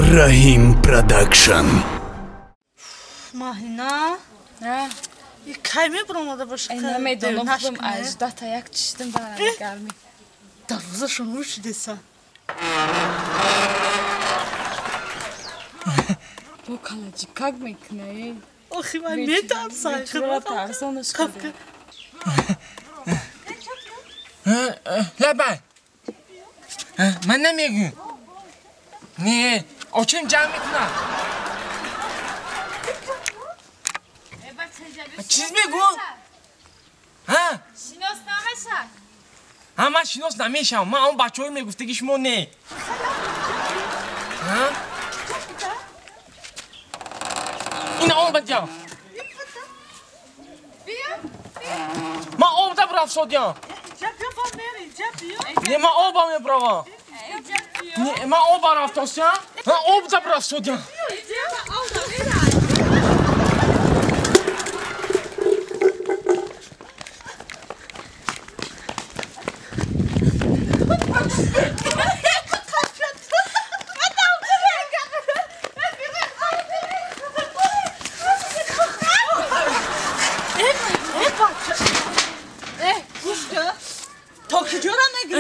Раҳим Продакшн. Маҳина? Кай мебуромада боша? Намедонам, худам аждата як чиштим барами гармӣ. Дарвозашон рӯшидеса. Бо калаҷи как мекунае? Охи ман метарсам. Тарсонаш кардем. Лабай. Ман намегӯм. Не, очим ҷамъ мекунад. Чиз мегӯ? Ҳа? Шинос намешавад. Ҳа, ман шинос намешавам. Ман он бачаҳое мегуфтаги шумо не. Ҳа? Ина омадям. Ман обда рафтодям. Не, ман оба мебравам. Не, ман оба рафтосям. Ман обда рафтодям.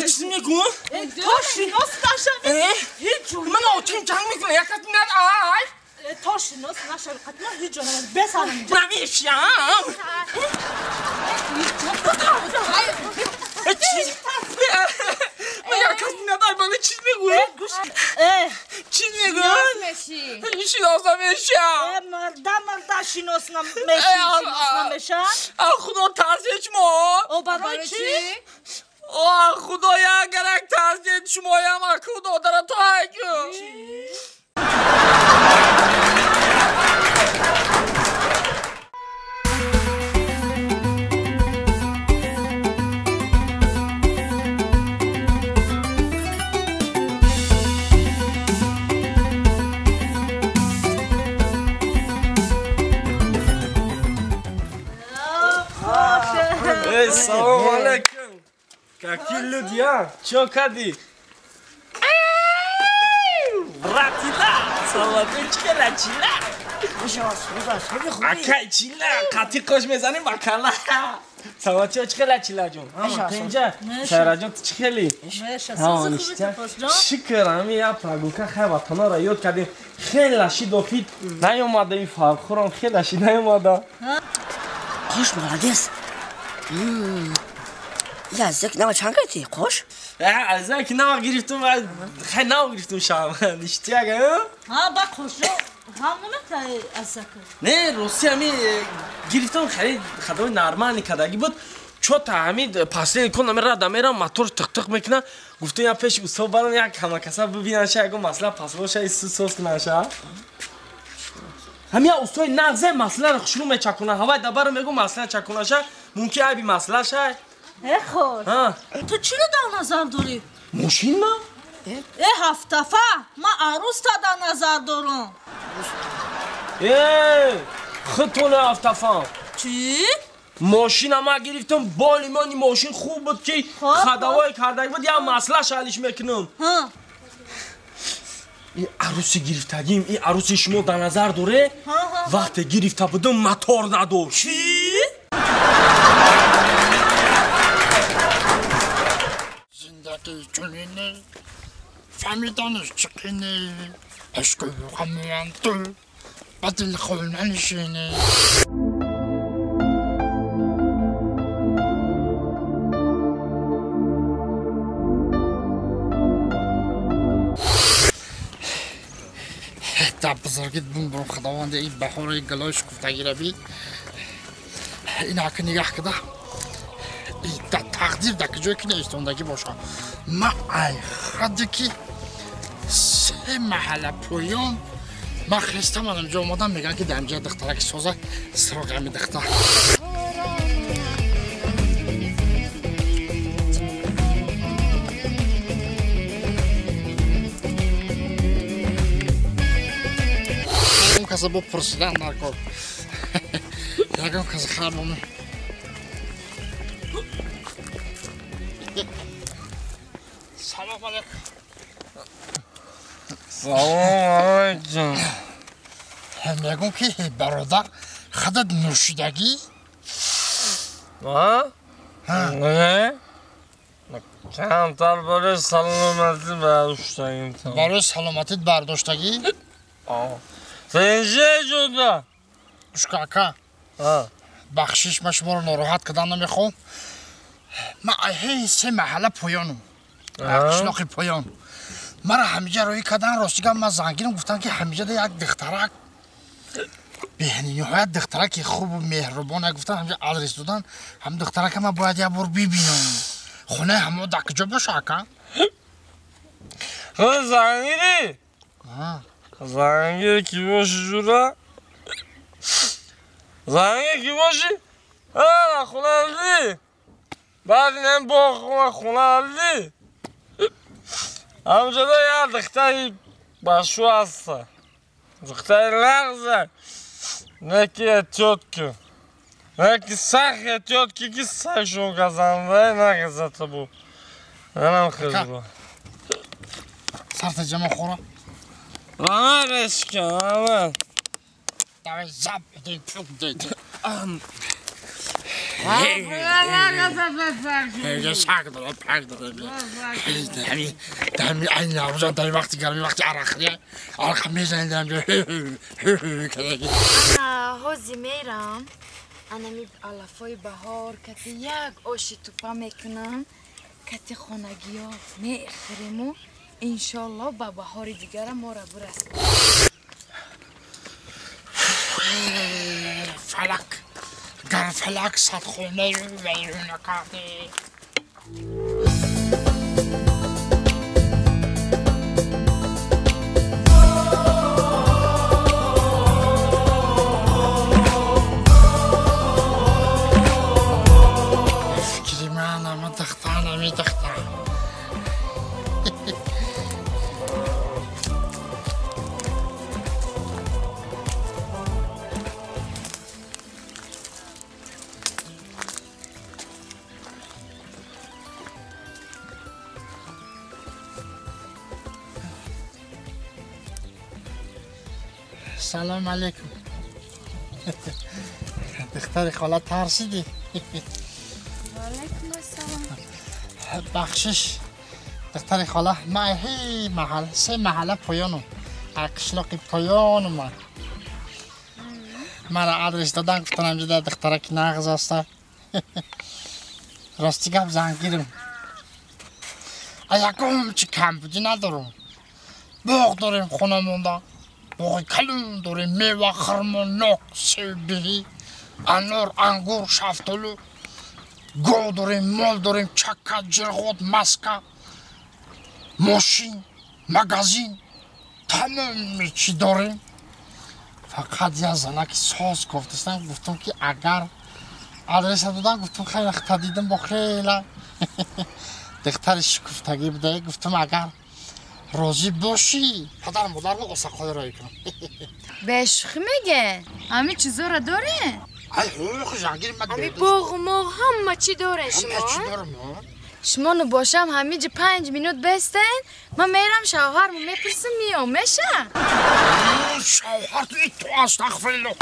Чиз мегӯм? То шинос нашавӣ. Ҳеҷ ҷо. Ман очим ҷанг мекунам, якат над ай. То шинос нашавӣ, қатма ҳеҷ ҷо намерӣ. Бесарам. Намешам. Чиз. Ман якат над ай, ман чиз мегӯям? Чиз мегӯям? Шинос намешам. Марда, марда шинос намешӣ, шинос намешам. Худо тарсед шумо. О, барои чӣ? О, худоя, агарак тарсед шумоям, аку додара то айку. Эй, салом алейкум. Какие люди, а? Чё, кади? Братила, салаточка, чила. Акай чила, қати қош мезанем ба кала. Салаточка, чила ҷон. Ама тинҷа, Сайра ҷон, ту чӣ хели? Шукр, ами я прогулка хай ватанора ёд кардем. Хела шид охид наёмада ин фархурам, хела шид наёмада. Қош молодец. Я зек нава чанд гирифтӣ, қош? Зек нава гирифтум, хай нава гирифтум шам. Ништяк, ҳа? Ба қошо ҳам намекай аз зек. Не, рости ами гирифтум, хеле хадои нормални кадаги буд. Чо-та ами паслени кун ами рада мерам, мотор тиқ-тиқ мекуна. Гуфтум я пеш усто барам, як ҳамакаса бибинаша, ягон масъала паслоша, ису сос кунаша. Ҳами я устои нағзе масъаларо хушрӯ мечакуна. Ҳавай дабаро мегӯ масъала чакунаша, мумкин айби масъалаша. Э, хор. Ту чиро дар назар дорӣ? Мошин ма? Э, ҳафтафа, ман арӯста дар назар дорам. Э, худтона ҳафтафа. Чӣ? Мошина ма гирифтам, боли мани мошин хуб буд ки хадавой кардаг буд, я масъалаш ҳалиш мекунам. Ин арӯси гирифтагим, ин арӯси шумо дар назар доре? Вақте гирифта будам, мотор надошт. Чӣ? Зиндагӣ чунине, фаҳмиданаш чиқине, ишқу ғамуям ту ба дилхона нишине. Дар бузургит бумбурм худованде ин баҳори гулои шукуфтагиро бид. Ин ака нигаҳ кида. Дар тақдир дар куҷое ки наистондагӣ боша. Ман ай хаде ки се маҳалла поён ман хестам анамҷо омадам, мегӯям ки дар инҷа духтараки соза сироғи ҳами духтар. Каса бо пурсидан дар кор. Ягон каса хар боме. Салом алейкум. Салом алайкум. Мегӯм ки бародар, худат нӯшидагӣ? А? Не? Камтар барои саломатӣ бардоштагим. Барои саломатит бардоштагӣ? Сенҷе ҷуда? Ушка ака. Бахшиш, ман шуморо нороҳат кардан намехоҳам. Ман ҳей се маҳалла поёнам. Қишлоқи поён. Мара ҳамиҷа роҳӣ кардан, ростига ман зангирам, гуфтам ки ҳамиҷада як духтарак бениҳоят духтараки хубу меҳрубона, гуфтан ҳамиҷа адрес додан, ҳам духтарака ман бояд як бор бибинам. Хонаи ҳамо дар куҷо боша ака? Худ зангирӣ? Зангир ки боши ҷура? Зангир ки боши? Ана хона алди? Баъд инам боғ хона алди? Ҳамҷода як духтари башу ҳаста. Духтари лағза. Не ки эҳтиёт кун. Не ки сахт эҳтиёт ки ки сагшон газанда нагазата бу. Манам хизба. Сарта ҷама хӯра. Ама решка, ама. Давай зап, дей пук дей. Саг дора, пак дора. Ҳами ай наврӯза дар вақти гармӣ, вақти арақхӯрӣ, арақа мезанед ҳамҷо. Ана ҳози мерам, анами алафои баҳор кати як оши тупа мекунам, кати хонагиё мехӯрему иншолло ба баҳори дигара мора бурас. Фалак, гар фалак садхонаю вайрона карде. Фикри ман ама духтар, ами духтар. Салом алейкум. Духтари хола тарсидӣ? Ваалайкум ассалом. Бахшиш, духтари хола, ман ҳей маҳалла, се маҳалла поёнам. Ай қишлоқи поёнам ман. Мара адрес додан, гуфтан ҳамҷода духтараки нағз аста. Рости гап зангирам. Ай ягон чи камбудӣ надорам. Боғ дорем хона монда. Боғи калон дорем, мева, хурмо, нок, себ, анор, ангур, шафтолу. Гов дорем, мол дорем, чака, ҷирғот, маска, мошин, магазин, тамоми чӣ дорем. Фақат як занаки соз гуфтастам, гуфтам ки агар адреса додам, гуфтам хеле хата дидам бо хела духтари шукуфтагӣ буда, гуфтам агар розӣ бошӣ, падару модарро осақҳои роҳӣ кунам. Бешӯхӣ меге? Ҳами чизоро дорен? Ай ҳуқуқи жангири ман. Ҳами боғу моғ ҳама чӣ дорен шумо? Ҳама чӣ дорам? Шумо ну бошам ҳамиҷи 5 минут бестен, ман мерам шавҳарму мепурсам миём, меша? Шавҳар ту итто, астағфируллоҳ.